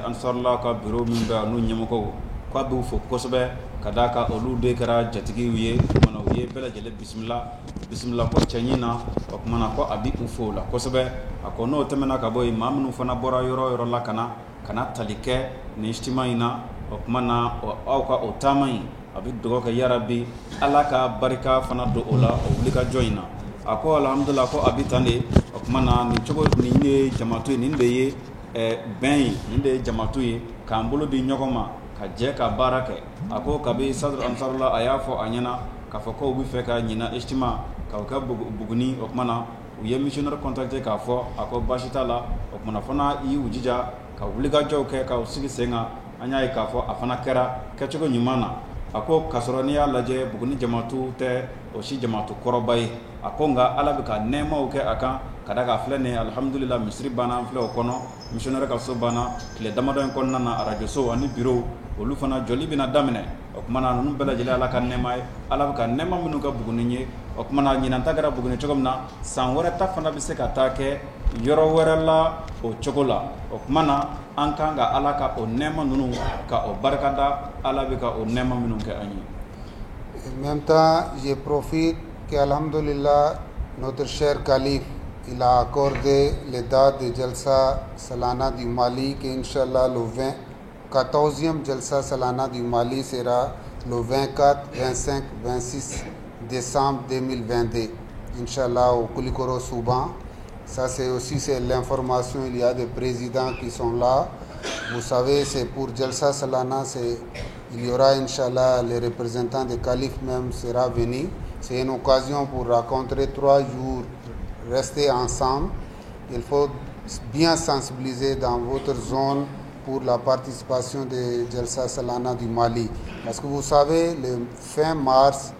Speaker 6: Ansarula ka bureau min bɛ yan n'u ɲɛmɔgɔw, k'a b'u fo kosɛbɛ, ka d'a kan olu de kɛra jatigiw ye. O kumana u ye bɛɛ lajɛlen bisimila bisimila ko cɛɲi na. O kumana ko a bɛ u fo o la kosɛbɛ. A ko n'o tɛmɛna ka bɔ yen, maa minnu fana bɔra yɔrɔ yɔrɔ la ka na tali kɛ nin ijtima in na, o kuma na aw ka o taama in, a bɛ dugawu kɛ yarabi Ala ka barika fana don o la, o wulikajɔ in na. A ko alhamdulillah, ko a bɛ tan de. O kuma na nin cogo nin ye jamatu ye, nin de ye bɛn ye, nin de ye jamatu ye, k'an bolo di ɲɔgɔn ma ka jɛ ka baara kɛ. A ko kabi Sadr Ansarula a y'a fɔ a ɲɛna k'a fɔ k'u bɛ fɛ ka ɲina ijtima ka o kɛ Buguni, o kuma na u ye missionnaire contacté k'a fɔ, a ko baasi t'a la. O kumana fana i y'u jija ka wulikajɔw kɛ k'aw sigi sen kan. An y'a ye k'a fɔ a fana kɛra kɛcogo ɲuman na. A ko k'a sɔrɔ n'i y'a lajɛ, Buguni jamatu tɛ o si jamatu kɔrɔba ye. A ko nka Ala bɛ ka nɛɛmaw kɛ a kan, ka da k'a filɛ nin ye, alhamdulillah, misiri banna, an filɛ o kɔnɔ, missionnaire ka so banna. Tile damadɔ in kɔnɔna na, arajo so ani bureau, olu fana jɔli bɛna daminɛ. O kuma na ninnu bɛɛ lajɛlen Ala ka nɛɛma ye, Ala bɛ ka nɛɛma minnu kɛ Buguni ye. O kuma na ɲinan ta kɛra Buguni cogo min na, san wɛrɛ ta fana bɛ se ka taa kɛ yɔrɔ wɛrɛ la o cogo la. O kuma na an kan ka Ala ka o nɛɛma ninnu ka o barikada, Ala bɛ ka o nɛɛma minnu kɛ an ye.
Speaker 5: En même temps, je profite que alhamdulillah, notre cher calife, il a accordé les dates de Jalsa Salana du Mali, que Inch'Allah le 20, 14e Jalsa Salana du Mali sera le 24, 25, 26 décembre 2022. Inch'Allah au Koulikoro Souban. Ça c'est aussi c'est l'information, il y a des présidents qui sont là. Vous savez, c'est pour Jalsa Salana, il y aura Inch'Allah les représentants des califes même sera venu. C'est une occasion pour rencontrer 3 jours, rester ensemble. Il faut bien sensibiliser dans votre zone pour la participation de Jalsa Salana du Mali. Parce que vous savez, le fin mars,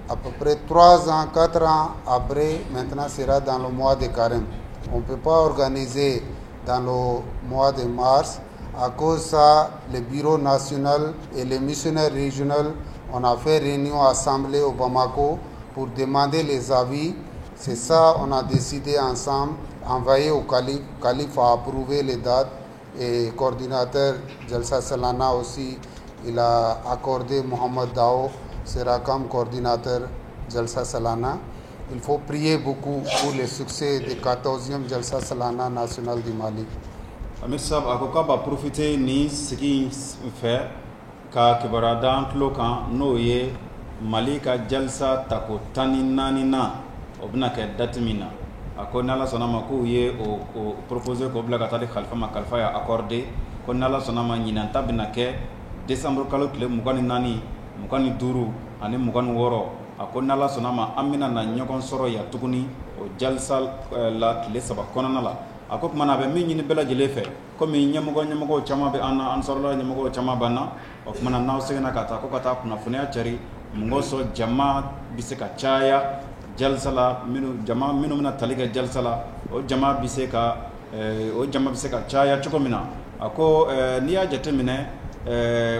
Speaker 5: à peu près 3 ans, 4 ans après, maintenant sera dans le mois de carême. On ne peut pas organiser dans le mois de mars. À cause de ça, le bureau national et les missionnaires régionaux, on a fait réunion assemblée au Bamako pour demander les avis. C'est ça, on a décidé ensemble, envoyé au calife. Calife a approuvé les dates et coordinateur Jalsa Salana aussi, il a accordé Mohamed Dao, sera comme coordinateur Jalsa Salana. Il faut prier beaucoup pour le succès du 14e Jalsa Salana national du Mali.
Speaker 6: Amir Sab a ko k'a b'a profiter ni sigi in fɛ ka kibaruya da an tulo kan, n'o ye Mali ka jalisa tako 14 na, o bɛna kɛ date min na. A ko n'Ala sɔnna ma, k'u ye o proposé k'o bila ka taa di kalifa ma, kalifa y'a accordé, ko n'Ala sɔnna ma, ɲinan ta bɛna kɛ décembre kalo tile 24, 25 ani 26. A ko n'Ala sɔnna ma, an bɛna na ɲɔgɔn sɔrɔ yan tuguni o jalisa la tile 3 kɔnɔna la. A ko tuma na, a bɛ min ɲini bɛɛ lajɛlen fɛ, komi ɲɛmɔgɔ caman bɛ an na, ansarula ɲɛmɔgɔ caman b'an na, o tuma na, n'aw seginna ka taa, ko ka taa kunnafoniya cari mɔgɔ sɔrɔ, jama bɛ se ka caya jalisa la, minnu jama minnu bɛna tali kɛ jalisa la, o jama bɛ se ka caya cogo min na. A ko n'i y'a jateminɛ,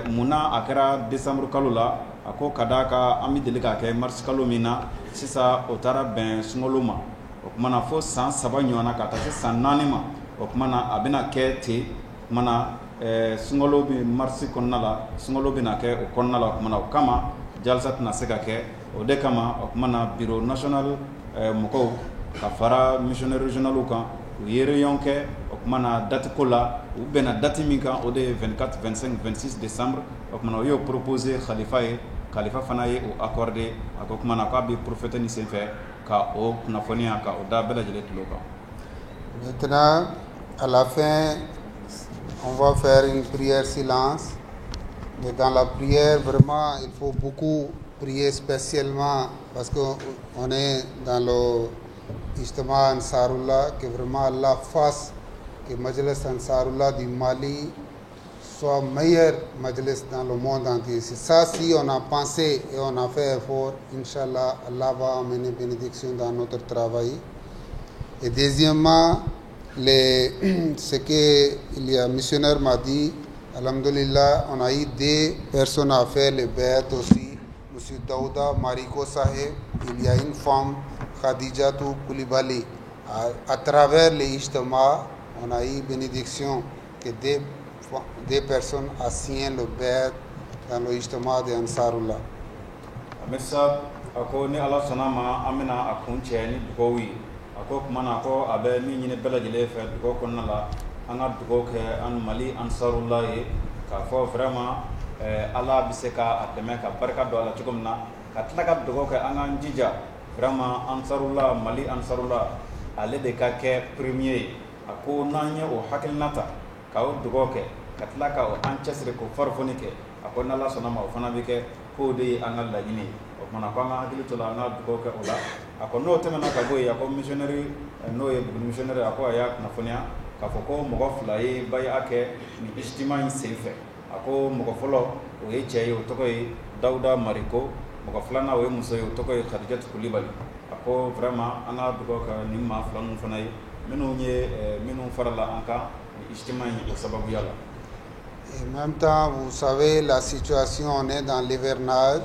Speaker 6: munna a kɛra décembre kalo la? A ko ka d'a kan, an bɛ deli k'a kɛ mars kalo min na sisan, o taara bɛn sunkalo ma. O tuma na, fo san 3 ɲɔgɔn na ka taa se san 4 ma, o tuma na, a bɛna kɛ ten. O tuma na, sunkalo bɛ marisi kɔnɔna la, sunkalo bɛna kɛ o kɔnɔna la. O tuma na, o kama jalisa tɛna se ka kɛ. O de kama, o tuma na, bureau national mɔgɔw ka fara missionnaire régional kan, u ye réunion kɛ. O tuma na, date ko la, u bɛnna date min kan, o de ye 24, 25, 26 décembre. O tuma na, u y'o proposé khalifa ye, khalifa fana ye o accordé. A ko tuma na, k'a bɛ profiter nin senfɛ ka o kunnafoniya ka o da bɛɛ lajɛlen tulo kan.
Speaker 5: Maintenant, à la fin, on va faire une prière silence. Mais dans la prière, vraiment, il faut beaucoup prier spécialement parce qu'on est dans le Ijtema Ansarullah, que vraiment Allah fasse que Majlis Ansarullah du Mali soit meilleur Majlis dans le monde entier. C'est ça, si on a pensé et on a fait effort, Inch'Allah, Allah va amener bénédiction dans notre travail. Et deuxièmement, ce que il y a missionnaire m'a dit, alhamdulillah, on a eu deux personnes à faire le bayat aussi. Monsieur Daouda Mariko Saheb, il y a une femme, Khadijatou Koulibaly. À travers les Ijtema, on a eu bénédiction que deux personnes ont signé le bayat dans le Ijtema de Ansarullah.
Speaker 6: Amir Sab a ko ni Ala sɔnna ma, an bɛna a kun cɛ ni dugawu ye. A ko tuma na, ko a bɛ min ɲini bɛɛ lajɛlen fɛ dugawu kɔnɔna la, an ka dugawu kɛ an Mali Ansarullah ye, k'a fɔ vraiment Ala bɛ se ka a dɛmɛ ka barika don a la cogo min na, ka tila ka dugawu kɛ an k'an jija vraiment Ansarullah, Mali Ansarullah, ale de ka kɛ premier ye. A ko n'an ye o hakilina ta ka o dugawu kɛ, ka tila ka o an cɛsiri k'o farifoni kɛ, a ko n'Ala sɔnna ma, o fana bɛ kɛ, k'o de ye an ka laɲini ye. O kumana, ko an ka hakili to la, an ka dugawu kɛ o la. A ko n'o tɛmɛna ka bɔ yen, a ko missionnaire, n'o ye Buguni missionnaire, a ko a y'a kunnafoniya k'a fɔ ko mɔgɔ fila ye baya kɛ nin ijtima in sen fɛ. A ko mɔgɔ fɔlɔ, o ye cɛ ye, o tɔgɔ ye Dawuda Mariko. Mɔgɔ filanan, o ye muso ye, o tɔgɔ ye Khadijatu Kulibali. A ko vraiment an ka dugawu kɛ nin maa fila ninnu fana ye, minnu ye minnu farala an kan nin ijtima in o sababuya la.
Speaker 5: Et en même temps, vous savez, la situation, on est dans l'hivernage.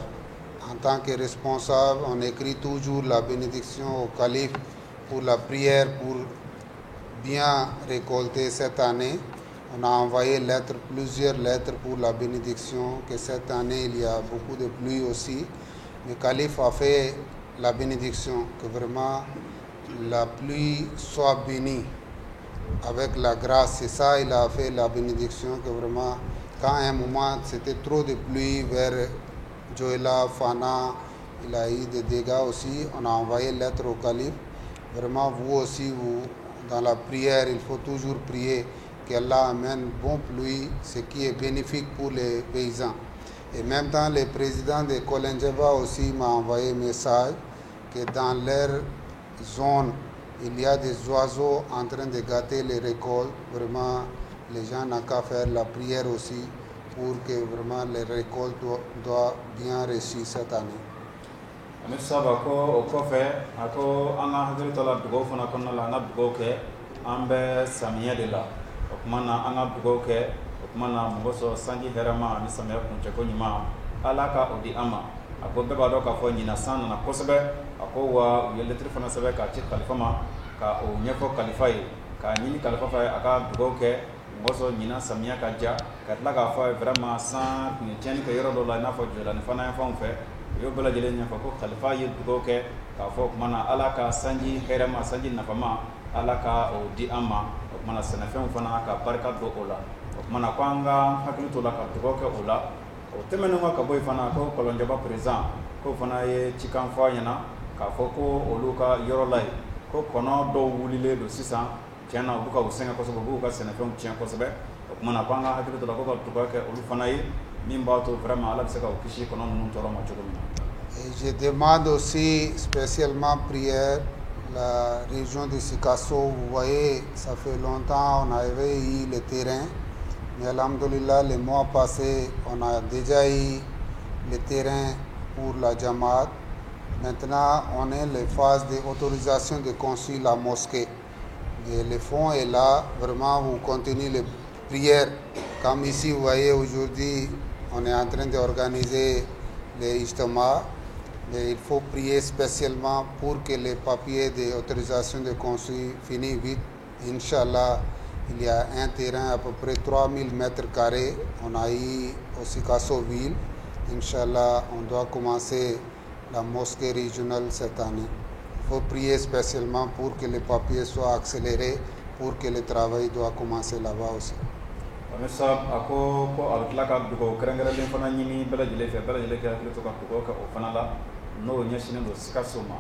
Speaker 5: En tant que responsable, on écrit toujours la bénédiction au calife pour la prière pour bien récolter cette année. On a envoyé lettres, plusieurs lettres pour la bénédiction, que cette année il y a beaucoup de pluie aussi. Le calife a fait la bénédiction, que vraiment la pluie soit bénie avec la grâce. C'est ça, il a fait la bénédiction, que vraiment, quand à un moment c'était trop de pluie vers Dioïla, Fana, il a eu des dégâts aussi. On a envoyé lettre au calife. Vraiment, vous aussi, vous, dans la prière, il faut toujours prier qu'Allah amène bon pluie, ce qui est bénéfique pour les paysans. Et même temps, le président de Kolondiéba aussi m'a envoyé un message que dans leur zone, il y a des oiseaux en train de gâter les récoltes. Vraiment, les gens n'ont qu'à faire la prière aussi pour que vraiment les récoltes doivent bien réussir cette année.
Speaker 6: Amir Saba ko o kɔfɛ, a ko an ka hakili to la dugawu fana kɔnɔna la, an ka dugawu kɛ. An bɛ samiyɛ de la, o tuma na an ka dugawu kɛ. O tuma na mɔgɔ sɔrɔ sanji hɛrɛma ani samiyɛ kuncɛko ɲuman, Ala ka o di an ma. A ko bɛɛ b'a dɔn k'a fɔ ɲinan san nana kosɛbɛ. A ko wa u ye lɛtiri fana sɛbɛn k'a ci kalifa ma, ka o ɲɛfɔ kalifa ye, k'a ɲini kalifa fɛ a ka dugawu kɛ mɔgɔ sɔrɔ ɲinan samiyɛ ka diya. Ka tila k'a fɔ a ye vraiment san tun ye tiɲɛni kɛ yɔrɔ dɔw la, i n'a fɔ Jɔlani fana yan fanw fɛ. U y'o bɛɛ lajɛlen ɲɛfɔ ko kalifa ye dugawu kɛ k'a fɔ o tuma na Ala ka sanji hɛrɛma, sanji nafama, Ala ka o di an ma. O tuma na sɛnɛfɛnw fana ka barika don o la. O tuma na ko an ka hakili to la ka dugawu kɛ o la. O tɛmɛnen kɔ ka bɔ yen fana, ko Kɔlɔnjɛba président k'o fana ye cikan fɔ a ɲɛna k'a fɔ ko olu ka yɔrɔ la yen, ko kɔnɔ dɔw wulilen don sisan. Tiɲɛ na, u bɛ ka u sɛgɛn kosɛbɛ, u b'u ka sɛnɛfɛnw tiɲɛ kosɛbɛ. O tuma na ko an ka hakili to la ko ka dugawu kɛ olu fana ye, min b'a to vraiment Ala bɛ se ka u kisi kɔnɔ ninnu tɔɔrɔ ma cogo min na.
Speaker 5: Et je demande aussi spécialement prière la région de Sikasso. Vous voyez, ça fait longtemps on avait eu le terrain, mais alhamdulillah, les mois passés, on a déjà eu le terrain pour la Jamaat. Maintenant, on est en phase d'autorisation de construire la mosquée. Et le fonds est là, vraiment, vous continuez les prières. Comme ici, vous voyez, aujourd'hui, on est en train d'organiser les ijtama. Mais il faut prier spécialement pour que les papiers d'autorisation de construire finissent vite. Inch'Allah, il y a un terrain à peu près 3000 mètres carrés. On a eu au Sikasso ville. Inch'Allah, on doit commencer la mosquée régionale cette année. Il faut prier spécialement pour que les papiers soient accélérés, pour que le travail doit commencer là-bas aussi.
Speaker 6: Amir Sab a ko ko a bɛ tila ka dugawu kɛrɛnkɛrɛnlen fana ɲini bɛɛ lajɛlen fɛ, bɛɛ lajɛlen kɛ hakili to ka dugawu kɛ o fana la, n'o ɲɛsinnen don Sikaso ma.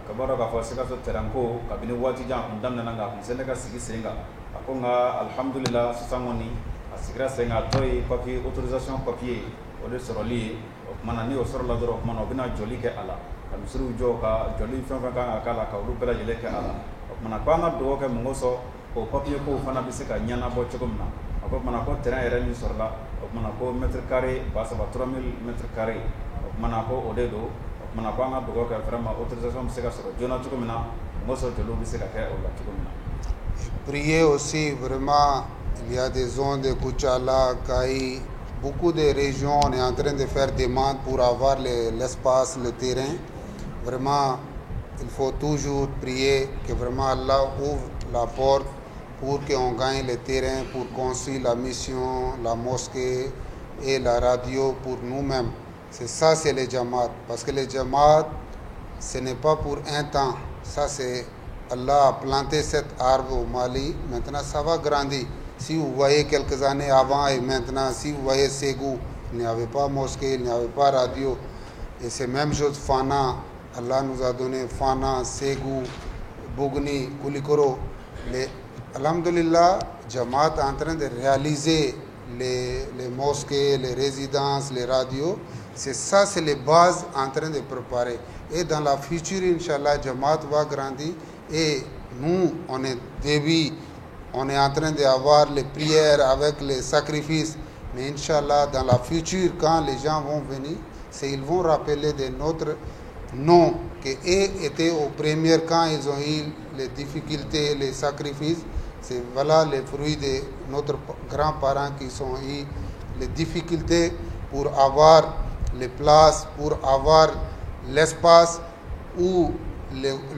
Speaker 6: Ka bɔ dɔn k'a fɔ Sikaso terrain ko kabini waati jan a kun daminɛna, nka a kun selen ka sigi sen kan. A ko nka alhamdulillah, sisan kɔni a sigira sen kan. A tɔ ye papier autorisation papier o de sɔrɔli ye. O tuma na ni o sɔrɔla dɔrɔn, o tuma na o bɛna jɔli kɛ a la, ka misiriw jɔ, ka jɔli fɛn fɛn kan ka k'a la, ka olu bɛɛ lajɛlen kɛ a la. O tuma na ko an ka dugawu kɛ mun kosɔn, o papier kow fana bɛ se ka ɲɛnabɔ cogo min na. A ko tuma na ko terrain yɛrɛ min sɔrɔla, o tuma na ko mètre carré 3000, 3000 mètres carrés, o tuma na ko o de don. O tuma na ko an ka dugawu kɛ vraiment autorisation bɛ se ka sɔrɔ joona cogo min na, mun kosɔn jɔliw bɛ se ka kɛ o la cogo min na.
Speaker 5: Prier aussi, vraiment, il y a des zones de Koutiala, Kayi, beaucoup de régions, on est en train de faire demande pour avoir l'espace, le terrain. Vraiment, il faut toujours prier que vraiment Allah ouvre la porte pour qu'on gagne le terrain, pour construire la mission, la mosquée et la radio pour nous-mêmes. C'est ça, c'est les Jamaat. Parce que les Jamaat, ce n'est pas pour un temps. Ça, c'est Allah a planté cet arbre au Mali. Maintenant, ça va grandir. Si vous voyez quelques années avant et maintenant, si vous voyez Ségou, il n'y avait pas mosquée, il n'y avait pas radio. Et c'est même chose Fana. Allah nous a donné Fana, Ségou, Bougouni, Koulikoro. Alhamdulillah, Jamaat est en train de réaliser les mosquées, les résidences, les radios. C'est ça, c'est les bases en train de préparer. Et dans la future, Inch'Allah, Jamaat va grandir. Et nous, on est début, on est en train d'avoir les prières avec les sacrifices. Mais Inch'Allah, dans la future, quand les gens vont venir, c'est ils vont rappeler de notre nom, que eux étaient au premier quand ils ont eu les difficultés, les sacrifices. C'est voilà les fruits de notre grands-parents qui sont eu les difficultés pour avoir les places, pour avoir l'espace ou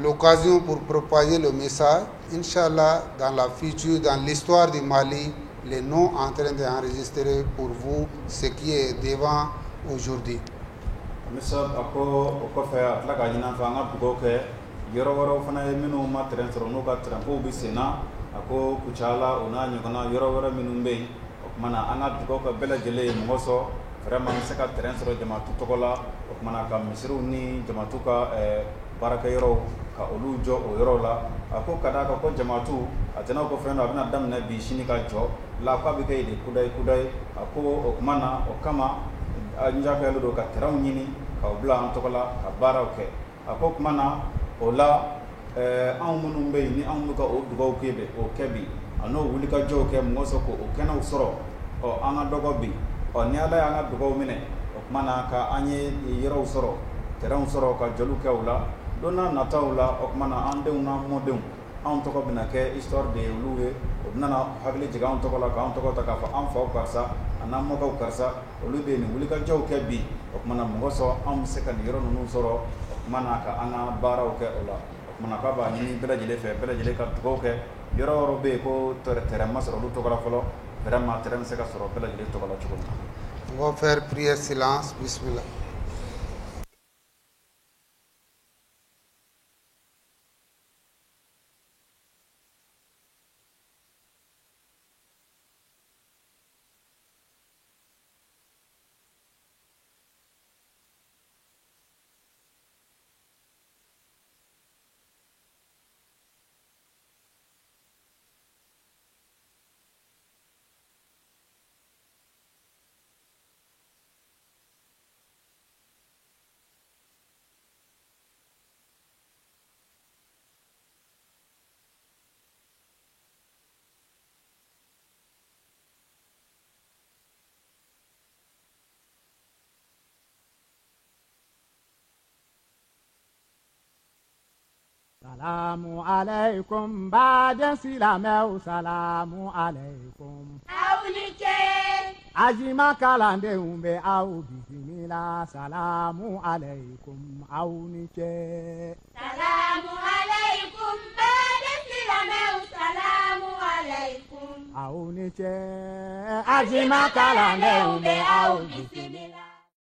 Speaker 5: l'occasion pour propager le message. Inch'Allah, dans la future, dans l'histoire du Mali, les noms en train d'enregistrer pour vous ce qui est devant aujourd'hui.
Speaker 6: Misa a ko o kɔfɛ a tila k'a ɲini an fɛ an ka dugawu kɛ yɔrɔ wɛrɛw fana ye minnu ma terrain sɔrɔ n'u ka terrain kow bɛ sen na. A ko Kucala o n'a ɲɔgɔnna yɔrɔ wɛrɛ minnu bɛ yen, o tuma na an ka dugawu kɛ bɛɛ lajɛlen ye mɔgɔ sɔrɔ vraiment an bɛ se ka terrain sɔrɔ jamatu tɔgɔ la. O tuma na ka misiriw ni jamatu ka baarakɛyɔrɔw ka olu jɔ o yɔrɔw la. A ko ka d'a kan ko jamatu a tɛna ko fɛn dɔ a bɛna daminɛ bi sini ka jɔ la, k'a bɛ kɛ de kudayi kudayi. A ko o tuma na o kama an jagoyalen don ka terrainw ɲini k'aw bila an tɔgɔ la ka baaraw kɛ. A ko tuma na o la anw minnu bɛ yen ni anw bɛ ka o dugawu kɛ bi o kɛ bi a n'o wulikajɔw kɛ mɔgɔ sɔrɔ k'o kɛnɛw sɔrɔ, ɔ an ka dɔgɔ bi, ɔ ni Ala y'an ka dugawu minɛ o tuma na ka an ye yɔrɔw sɔrɔ, terrainw sɔrɔ ka jɔliw kɛ o la, don n'a nataw la o tuma na an denw n'an mɔdenw anw tɔgɔ bɛna kɛ histoire de ye olu ye, o bɛna hakili jigin anw tɔgɔ la k'anw tɔgɔ ta k'a fɔ an faw karisa a n'an mɔkɛw karisa olu de ye nin wulikajɔw kɛ bi. O tuma na mɔgɔ sɔrɔ anw bɛ se ka nin yɔrɔ ninnu sɔrɔ, o tuma na ka an ka baaraw kɛ o la. O tuma na k'a b'a ɲini bɛɛ lajɛlen fɛ, bɛɛ lajɛlen ka dugawu kɛ. Yɔrɔ yɔrɔ bɛ yen ko terrain ma sɔrɔ olu tɔgɔ la fɔlɔ, vraiment terrain bɛ se ka sɔrɔ bɛɛ lajɛlen tɔgɔ la cogo min na.
Speaker 5: On va faire prière silence. Bismillah.
Speaker 1: Salamu alaikum baden silamɛw, salamu alaikum.
Speaker 2: Aw ni ce.
Speaker 1: Ajima kalandenw bɛ aw bisimila, salamu alaikum aw ni ce.
Speaker 2: Salamu alaikum baden silamɛw, salamu alaikum.
Speaker 1: Aw ni ce. Ajima kalandenw bɛ aw bisimila.